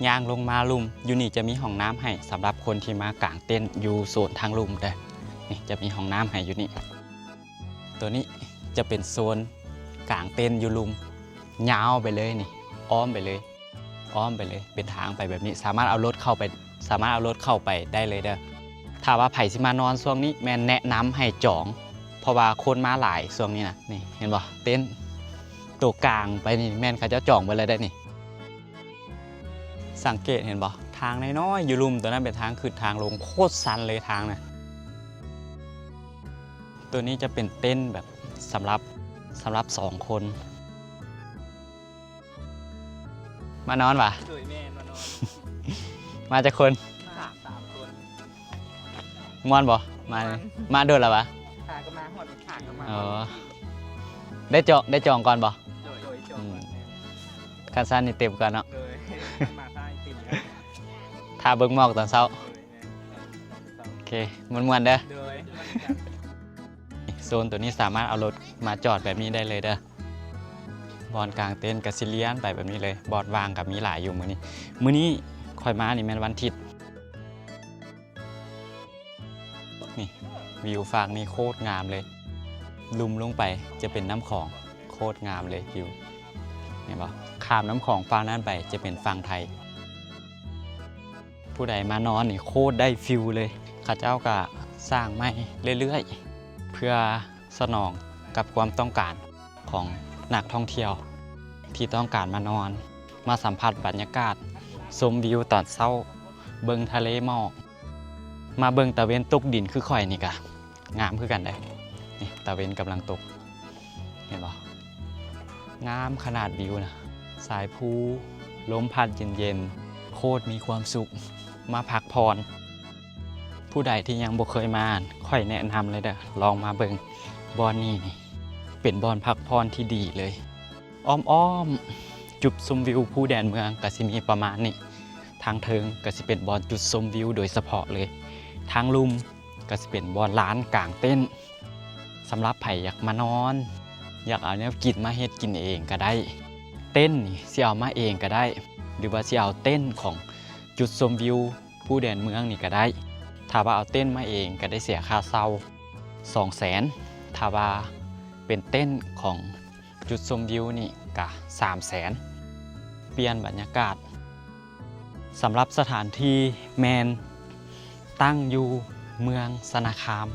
ຍ່າງລົງມາລຸ່ມ ຢູ່ນີ້ຈະມີຫ້ອງນ້ຳໃຫ້ສຳລັບຄົນທີ່ມາກາງເຕັນຢູ່ໂຊນທາງລຸ່ມເດີ້. ນີ້ຈະມີຫ້ອງນ້ຳໃຫ້ຢູ່ນີ້. ໂຕນີ້ຈະເປັນໂຊນກາງເຕັນຢູ່ລຸ່ມ ຍາວໄປເລີຍນີ້ ອ້ອມໄປເລີຍ ອ້ອມໄປເລີຍ ເປັນທາງໄປແບບນີ້ ສາມາດເອົາລົດເຂົ້າໄປ ສາມາດເອົາລົດເຂົ້າໄປໄດ້ເລີຍເດີ້. ຖ້າວ່າໃຜຊິມານອນຊ່ວງນີ້ ແມ່ນແນະນຳໃຫ້ຈອງ ເພາະວ່າຄົນມາຫຼາຍຊ່ວງນີ້ນະ. ນີ້ເຫັນບໍ່ ເຕັນໂຕກາງໄປນີ້ ແມ່ນເຂົາເຈົ້າຈອງໄວ້ແລ້ວເດ້ນີ້. ສັງເກດເຫັນບໍ່ ທາງນ້ອຍໆຢູ່ລຸ່ມ ໂຕນັ້ນເປັນທາງຂຶ້ນທາງລົງ ໂຄດຊັນເລີຍທາງນະ. ໂຕນີ້ຈະເປັນເຕັນແບບສຳລັບ ສຳລັບສອງຄົນ. ມານອນຫວາ? ໂດຍ ແມ່ນ ມານອນ. ມາຈັກຄົນ? ສາມ ສາມຄົນ. ມ່ວນບໍ່? ມາ ມ່ວນ. ມາດົນແລ້ວຫວາ? ຂາກໍມາ ຮອດຂາກໍມາ. ອໍ ໄດ້ຈອງ ໄດ້ຈອງກ່ອນບໍ່? ໂດຍ ໂດຍ ຈອງກ່ອນ. ອືມ ແມ່ນ. ຄັນຊັ້ນນີ້ເຕັມກ່ອນເນາະ. ໂດຍ ມາທ້າຍເຕັມແລ້ວ. ຖ້າເບິ່ງໝອກຕອນເຊົ້າ. ໂດຍ ແມ່ນ. ໂອເຄ ມ່ວນໆເດີ້. ໂດຍ ໂຊນໂຕນີ້ສາມາດເອົາລົດມາຈອດແບບນີ້ໄດ້ເລີຍເດີ້. ບ່ອນກາງເຕັນກໍຊິລຽນໄປແບບນີ້ເລີຍ. ບ່ອນວ່າງກໍມີຫຼາຍຢູ່ມື້ນີ້. ມື້ນີ້ຂ້ອຍມານີ້ແມ່ນວັນທິດ. ນີ້ ວິວຟາກນີ້ໂຄດງາມເລີຍ. ລຸ່ມລົງໄປຈະເປັນນ້ຳຂອງ ໂຄດງາມເລີຍວິວ. ເຫັນບໍ່? ຂ້າມນ້ຳຂອງຝັ່ງນັ້ນໄປຈະເປັນຝັ່ງໄທ. ຜູ້ໃດມານອນນີ້ໂຄດໄດ້ຟີວເລີຍ. ເຂົາເຈົ້າກະສ້າງໃໝ່ເລື້ອຍໆ ເພື່ອສະໜອງກັບຄວາມຕ້ອງການຂອງນັກທ່ອງທ່ຽວທີ່ຕ້ອງການມານອນ ມາສຳຜັດບັນຍາກາດ ຊົມວິວຕອນເຊົ້າ ເບິ່ງທະເລໝອກ. ມາເບິ່ງຕາເວັນຕົກດິນຄືຂ້ອຍນີ້ກະງາມຄືກັນເດ້. ນີ້ຕາເວັນກຳລັງຕົກ ເຫັນບໍ່? ງາມຂະໜາດວິວນະ. ສາຍພູ ລົມພັດເຢັນໆ ໂຄດມີຄວາມສຸກ ມາພັກຜ່ອນ. ຜູ້ໃດທີ່ຍັງບໍ່ເຄີຍມາ ຂ້ອຍແນະນຳເລີຍເດີ້ ລອງມາເບິ່ງ. ບ່ອນນີ້ນີ້ເປັນບ່ອນພັກຜ່ອນທີ່ດີເລີຍ. ອ້ອມໆ ຈຸດຊົມວິວພູແດນເມືອງກະຊິມີປະມານນີ້. ທາງເທິງກະຊິເປັນບ່ອນຈຸດຊົມວິວໂດຍສະເພາະເລີຍ. ທາງລຸ່ມກະຊິເປັນບ່ອນລານກາງເຕັນ ສຳລັບໃຜຢາກມານອນ ຢາກເອົາແນວກິນມາເຮັດກິນເອງກະໄດ້. ເຕັນນີ້ຊິເອົາມາເອງກະໄດ້ ຫຼືວ່າຊິເອົາເຕັນຂອງຈຸດຊົມວິວພູແດນເມືອງນີ້ກະໄດ້. ຖ້າວ່າເອົາເຕັນມາເອງກະໄດ້ເສຍຄ່າເຊົ່າສອງແສນ ຖ້າວ່າເປັນເຕັນຂອງ ຈຸດຊົມວິວນີ້ກະສາມແສນ. ປ່ຽນບັນຍາກາດ. ສຳລັບສະຖານທີ່ແມ່ນຕັ້ງຢູ່ເມືອງຊະນະຄາມ